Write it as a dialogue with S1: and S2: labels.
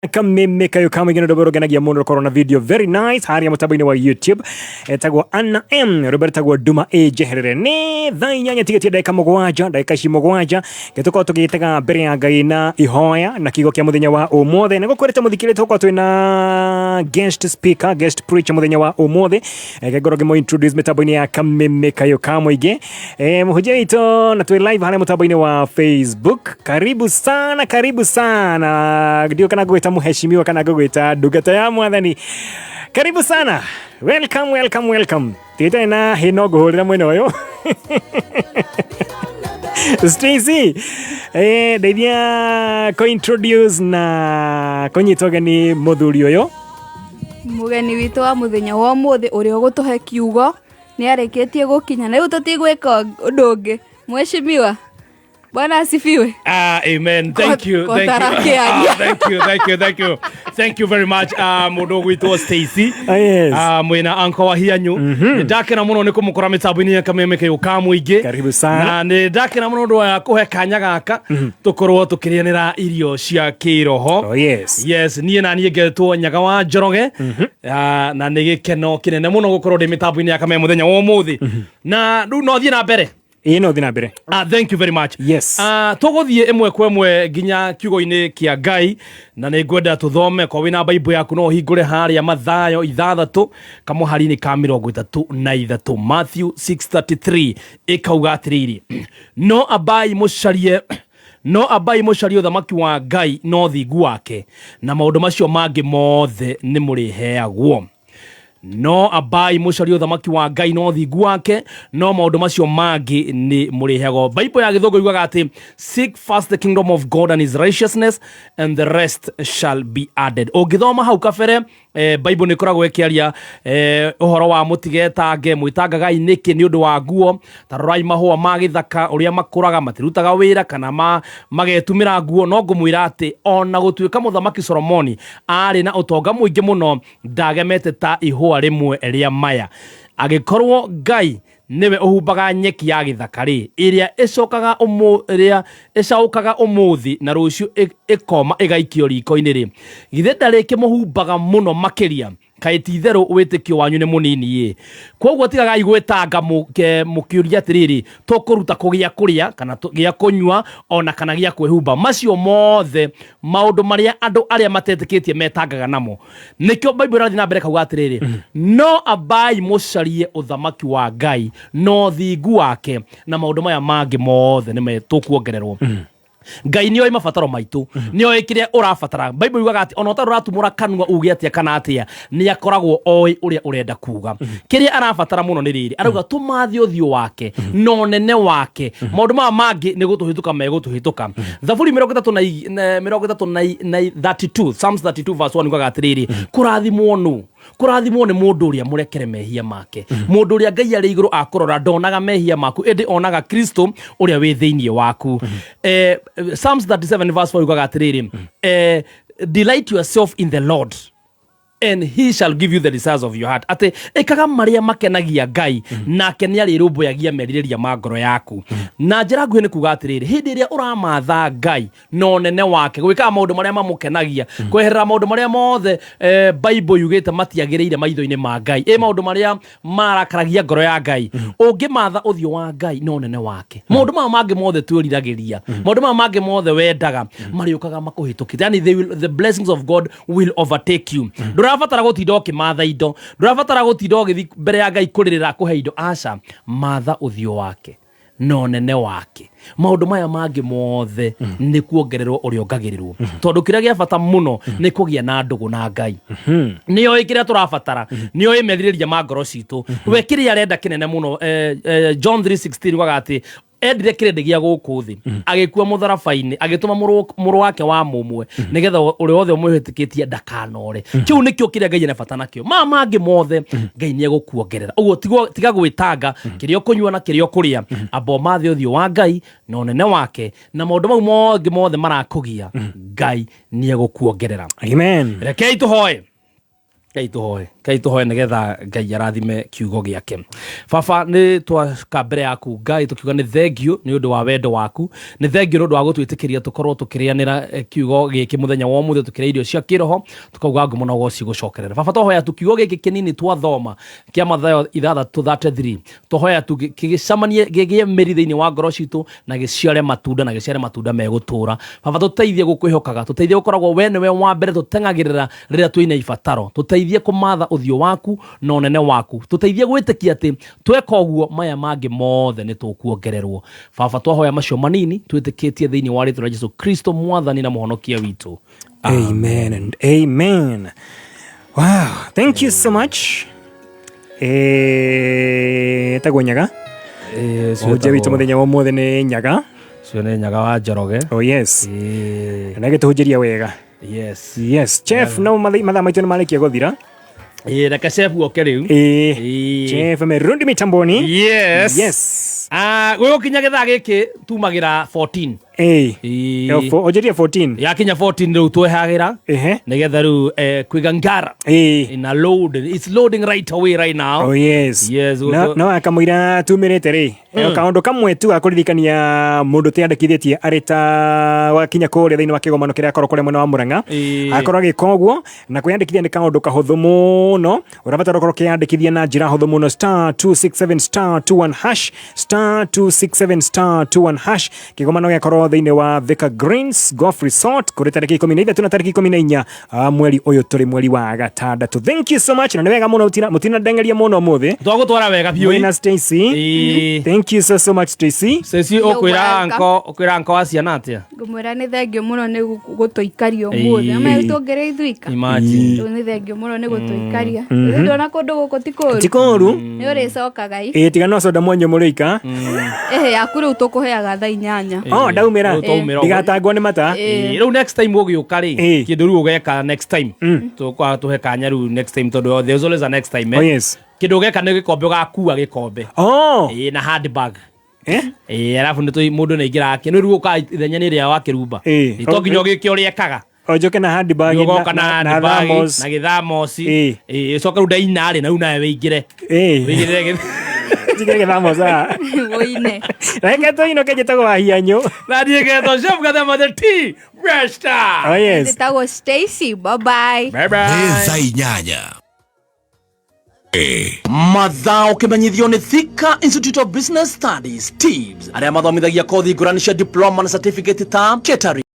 S1: Kameme kayo kamwe gino rwĩmbo rũngenagia mũno rũkorwo na video very nice harĩa mũtambo-inĩ wa YouTube etagwo Anna M rwĩmbo rwĩtagwo Nduma ĩ njeherere. Nĩ thaa 8 tigĩtie ndagĩka 7, ndagĩka ici 7 gĩtũkorwo tũgĩtega mbere ya Ngai na ihoya na kiugo kĩa mũthenya wa ũmũthĩ. Nĩ gũkwĩrĩte mũthikĩrĩria tũgũkorwo twĩna guest speaker, guest preacher mũthenya wa ũmũthĩ. Ngorwo ngĩmũ introduce mĩtambo-inĩ ya Kameme kayo ka mũingĩ. Mũhunjia witũ na twĩ live harĩa mũtambo-inĩ wa Facebook. Karibu sana, karibu sana. Ndio kana ngũgwĩta mũheshimiwa kana ngũgwĩta ndungata ya mwathani. Karibu sana. Welcome, welcome, welcome. Tigĩtane na hĩ no ngũhũrĩra mwena ũyũ. Stacy, ndeithia kũ-introduce na kũnyita ũgeni mũthuri ũyũ.
S2: Mũgeni witũ wa mũthenya wa ũmũthĩ ũrĩa ũgũtũhe kiugo nĩ arĩkĩtie gũkinya na rĩu tũtigwĩka ũndũ ũngĩ. Mheshimiwa, Bwana asifiwe.
S3: Ah, amen. Thank you. Thank you.
S2: Kotarakiaria.
S3: Ah, thank you. Thank you. Thank you. Thank you very much. Ah, mũndũ ũgwĩtwo Stacy.
S1: Ah, yes.
S3: Ah, mwĩna anko wa hianyu. Nĩ ndakena mũno nĩ kũmũkora mĩtambo-inĩ ya Kameme kayũ ka mũingĩ.
S1: Karibu sana.
S3: Na nĩ ndakena mũno ũndũ wa kũhe kanya gaka tũkorwo tũkĩrĩanĩra irio cia kĩroho.
S1: Oh, yes.
S3: Yes, niĩ na niĩ ngetwo Nyaga wa Njoroge. Ah, na nĩ gĩkeno kĩnene mũno gũkorwo ndĩ mĩtambo-inĩ ya Kameme mũthenya wa ũmũthĩ. Na rĩu no thiĩ na mbere.
S1: Ĩĩ no thiĩ na mbere.
S3: Thank you very much.
S1: Yes.
S3: Tũgũthiĩ ĩmwe kwa ĩmwe nginya kiugo-inĩ kĩa Ngai na nĩ ngwenda tũthome kwa wĩna Bible yaku no ũhingũre harĩa Mathayo 6 kamũhari-inĩ ka 33, Matthew 6:33 ĩkauga atĩrĩrĩ, no ambai mũcarie no ambai mũcarie ũthamaki wa Ngai na ũthingu wake, na maũndũ macio mangĩ mothe nĩ mũrĩheagwo. No ambai mũcarie ũthamaki wa Ngai na ũthingu wake, no maũndũ macio mangĩ nĩ mũrĩheagwo. Bible ya Gĩthũngũ yugaga atĩ seek first the kingdom of God and his righteousness and the rest shall be added. Ũngĩthoma hau kabere, Bible nĩ ĩkoragwo ĩkĩaria ũhoro wa mũtigetange, mwĩtangagai nĩkĩ nĩ ũndũ wa nguo, ta rorai mahũa ma gĩthaka ũrĩa makũraga, matirutaga wĩra kana magetumĩra nguo. No ngũmwĩra atĩ ona gũtuĩka Mũthamaki Solomoni aarĩ na ũtonga mũingĩ mũno, ndagemete ta ihũa rĩmwe rĩa maya. Angĩkorwo Ngai nĩwe ũhumbaga nyeki ya gĩthaka-rĩ, ĩrĩa ĩcokaga ĩrĩa ĩcaũkaga ũmũthĩ na rũciũ ĩkoma ĩgaikio riko-inĩ-rĩ, githĩ ndarĩkĩmũhumbaga mũno makĩria? Kaĩ ti-itherũ wĩtĩkio wanyu nĩ mũnini-ĩ! Kwoguo tigagai gwĩtanga mũkĩũria atĩrĩrĩ, Tũkũruta kũ gĩa kũrĩa, kana gĩa kũnyua, o na kana gĩa kwĩhumba? Macio mothe maũndũ marĩa andũ arĩa matetĩkĩtie metangaga namo. Nĩkĩo Bible ĩrathiĩ na mbere kauga atĩrĩrĩ, no ambai mũcarie ũthamaki wa Ngai na ũthingu wake, na maũndũ maya mangĩ mothe nĩ tũkuongererwo. Ngai nĩ oĩ mabataro maitũ, nĩ oĩ kĩrĩa ũrabatara. Bible yugaga atĩ ona ũtarĩ ũratumũra kanua uge atĩa kana atĩa, nĩ akoragwo oĩ ũrĩa ũrenda kuga. Kĩrĩa arabatara mũno nĩ rĩrĩ, arauga tũmathe ũthiũ wake na ũnene wake, maũndũ maya mangĩ nĩ gũtũhĩtũka megũtũhĩtũka. Thaburi mĩrongo ĩtatũ na mĩrongo ĩtatũ na 32, Psalms 32 verse 1 yugaga atĩrĩrĩ, kũrathimwo nũ? Kũrathimwo nĩ mũndũ ũrĩa mũrekere mehia make, mũndũ ũrĩa Ngai arĩ igũrũ akũrora ndonaga mehia maku, ĩndĩ onaga Kristo ũrĩa wĩ thĩinĩ waku. Psalms 37 verse 4 yugaga atĩrĩrĩ, delight yourself in the Lord and he shall give you the desires of your heart. Atĩ ĩkaga marĩa makenagia Ngai, nake nĩ arĩrũmbũyagia merirĩria ma ngoro yaku. Na njĩra nguhĩ nĩ kuga atĩrĩrĩ, hĩndĩ ĩrĩa ũramatha Ngai na ũnene wake, gwĩkaga maũndũ marĩa mamũkenagia, kweherera maũndũ marĩa mothe Bible yugĩte matiagĩrĩire maitho-inĩ ma Ngai, ĩ maũndũ marĩa marakaragia ngoro ya Ngai. Ũngĩmatha ũthiũ wa Ngai na ũnene wake, maũndũ maya mangĩ mothe twĩriragĩria, maũndũ maya mangĩ mothe wendaga, marĩũkaga makũhĩtũkĩte. Yani the blessings of God will overtake you. Ndũrabatara gũtinda ũkĩmatha indo, ndũrabatara gũtinda ũgĩthiĩ mbere ya Ngai kũrĩrĩra akũhe indo. Aca, matha ũthiũ wake na ũnene wake, maũndũ maya mangĩ mothe nĩ kuongererwo ũrĩongagĩrĩrwo. Tondũ kĩrĩa gĩa bata mũno nĩ kũgĩa na ndũgũ na Ngai. Nĩ oĩ kĩrĩa tũrabatara, nĩ oĩ merirĩria ma ngoro citũ, we kĩrĩa arenda kĩnene mũno. John 3:16 yugaga atĩ endire kĩrĩndĩ gĩa gũkũ thĩ, agĩkua mũtharaba-inĩ, agĩtũma mũrũ wake wa mũmwe, nĩgetha ũrĩa wothe ũmwĩtĩkĩtie ndakanore. Kĩu nĩkĩo kĩrĩa Ngai ena bata nakĩo. Maya mangĩ mothe Ngai nĩ egũkuongerera. Ũguo tiga gwĩtanga kĩrĩa ũkũnyua na kĩrĩa ũkũrĩa, amba ũmathe ũthiũ wa Ngai na ũnene wake, na maũndũ mau mangĩ mothe marakũgia Ngai nĩ egũkuongerera.
S1: Amen.
S3: Rekei tũhoe. Ngai tũhoe, Ngai tũhoe nĩgetha Ngai arathime kiugo gĩake. Baba, nĩ twaka mbere yaku Ngai tũkiuga nĩ thengiũ nĩ ũndũ wa wendo waku, nĩ thengiũ nĩ ũndũ wa gũtwĩtĩkĩria tũkorwo tũkĩrĩanĩra kiugo gĩkĩ mũthenya wa ũmũthĩ, tũkĩrĩa irio cia kĩroho, tũkauga ngumo na ũgoci gũcokerera. Baba, twahoya tu kiugo gĩkĩ kĩnini twathoma kĩa Mathayo 6:33, twahoya tu gĩcemanie, gĩgĩe mĩri thĩinĩ wa ngoro citũ na gĩciare matunda, na gĩciare matunda megũtũra. Baba, tũteithie gũkwĩhokaga, tũteithie gũkoragwo we nĩwe wa mbere tũteng'agĩrĩra rĩrĩa twĩna ibataro, tũteithie kũmatha ũthiũ waku na ũnene waku, tũteithie gwĩtĩkia atĩ tweka ũguo maya mangĩ mothe nĩ tũkuongererwo. Baba, twahoya macio manini twĩtĩkĩtie thĩinĩ wa rĩtwa rĩa Jesu Kristo mwathani na mũhonokia witũ.
S1: Amen and amen. Wow, thank you so much. Tagwo Nyaga. Mũhunjia witũ mũthenya wa ũmũthĩ nĩ Nyaga.
S3: Ũcio nĩ Nyaga wa Njoroge.
S1: Oh yes. Na gĩtũhunjĩria wega.
S3: Yes.
S1: Yes, chef, no mathaa maitũ nĩ marĩkia gũthira.
S3: Ĩĩ, reke chef oke rĩu.
S1: Ĩĩ.
S3: Ĩĩ.
S1: Chef amerundi mitamboni.
S3: Yes.
S1: Yes.
S3: Ah, gwĩgũkinya gĩthaa gĩkĩ tumagĩra 14.
S1: Ĩĩ.
S3: Ĩĩ.
S1: Onjĩrie 14.
S3: Yakinya 14 rĩu twehagĩra
S1: Ehe.
S3: nĩgetha rĩu kwiga ngara
S1: Ĩĩ.
S3: ina load, it's loading right away right now.
S1: Oh yes.
S3: Yes,
S1: No, no akamũira tumĩrĩte rĩ, kaũndũ kamwe tu gakũririkania mũndũ ũteyandĩkithĩtie arĩ ta wakinya kũrĩa thĩinĩ wa kĩgomano kĩrĩa akorwo kũrĩa mwena wa Murang'a,
S3: Ĩĩ.
S1: akorwo agĩka ũguo na kwĩyandĩkithia nĩ kaũndũ kahũthũ mũno. Ũrabatara ũkorwo ũkĩyandĩkithia na njĩra hũthũ mũno, star 267 star 21 hash, star 267 star 21 hash. Kĩgomano gĩakorwo thĩinĩ wa Thika Greens Golf Resort kũrĩ tarĩki 13 na tarĩki 14 mweri ũyũ tũrĩ, mweri wa gatandatũ. Thank you so much, na nĩ wega mũno mũtina ndengeria mũno ũmũthĩ.
S3: Twagũtwara wega biũ.
S1: Mwĩna Stacy.
S3: Ĩĩ.
S1: Thank you so so much, Stacy.
S3: Stacy,
S2: You're
S3: ũkwĩra
S2: welcome.
S3: anko, ũkwĩra anko wa ciana atĩa?
S2: Ngũmwĩra nĩ thengio mũno nĩ gũtũikaria ũmũthĩ.
S3: Ĩĩ.
S2: Ama tũngĩrĩa ithuika.
S3: Imagine.
S2: Rĩu nĩ thengio mũno nĩ gũtũikaria. Rĩu ndona kũndũ gũkũ ti kũũru.
S1: Ti kũũru.
S2: Nĩ ũrĩcokaga i.
S1: Ĩĩ, tiga no soda mwanyu mũrĩika.
S2: Ĩhĩ yaku rĩu tũkũheaga thaa 8.
S1: Oh, ndaumĩra.
S3: Rĩu twaumĩra ũguo.
S1: Ndigatangwo nĩ mata.
S3: Ĩĩ, rĩu next time ũgĩũka rĩ,
S1: Ĩĩ.
S3: kĩndũ rĩu ũgeka next time, tũkwaga tũhe kanya rĩu next time, tondũ there's always a next time, eh.
S1: Oh yes.
S3: Kĩndũ ũgeka nĩ gĩkombe, ũgakua gĩkombe.
S1: Oh.
S3: Ĩĩ, na handbag.
S1: Eh?
S3: Ĩĩ, arabu nĩ mũndũ nĩ aingĩraga kĩ nĩ rĩu ũkaga ithenya nĩ rĩa wa kĩrumba.
S1: Ĩĩ.
S3: Ĩĩ, to nginya ũgĩke ũrĩa ekaga.
S1: Ojoke na handbag
S3: ũgoka na
S1: na
S3: handbag
S1: thermos.
S3: na gĩthamoci.
S1: Ĩĩ.
S3: Ĩĩ, ũcoke rĩu ndaina rĩ, na rĩu nawe wĩingĩre.
S1: Ĩĩ.
S3: Wĩingĩrĩre
S1: Njigĩre gĩthamoc haha.
S2: Wũine.
S1: Reke tũinũke, njĩtagwo Wahianyũ.
S3: Na niĩ ngetwo Chef Gathema the Tea Master.
S1: Oh yes.
S2: Njĩtagwo Stacy. Bye bye.
S3: Bye bye.
S4: Nĩ thaa 8.
S5: Mathaa ũkĩmenyithio nĩ Thika Institute of Business Studies, TIBS, arĩa mathomithagia kothi ngũrani cia diploma na certificate ta catering.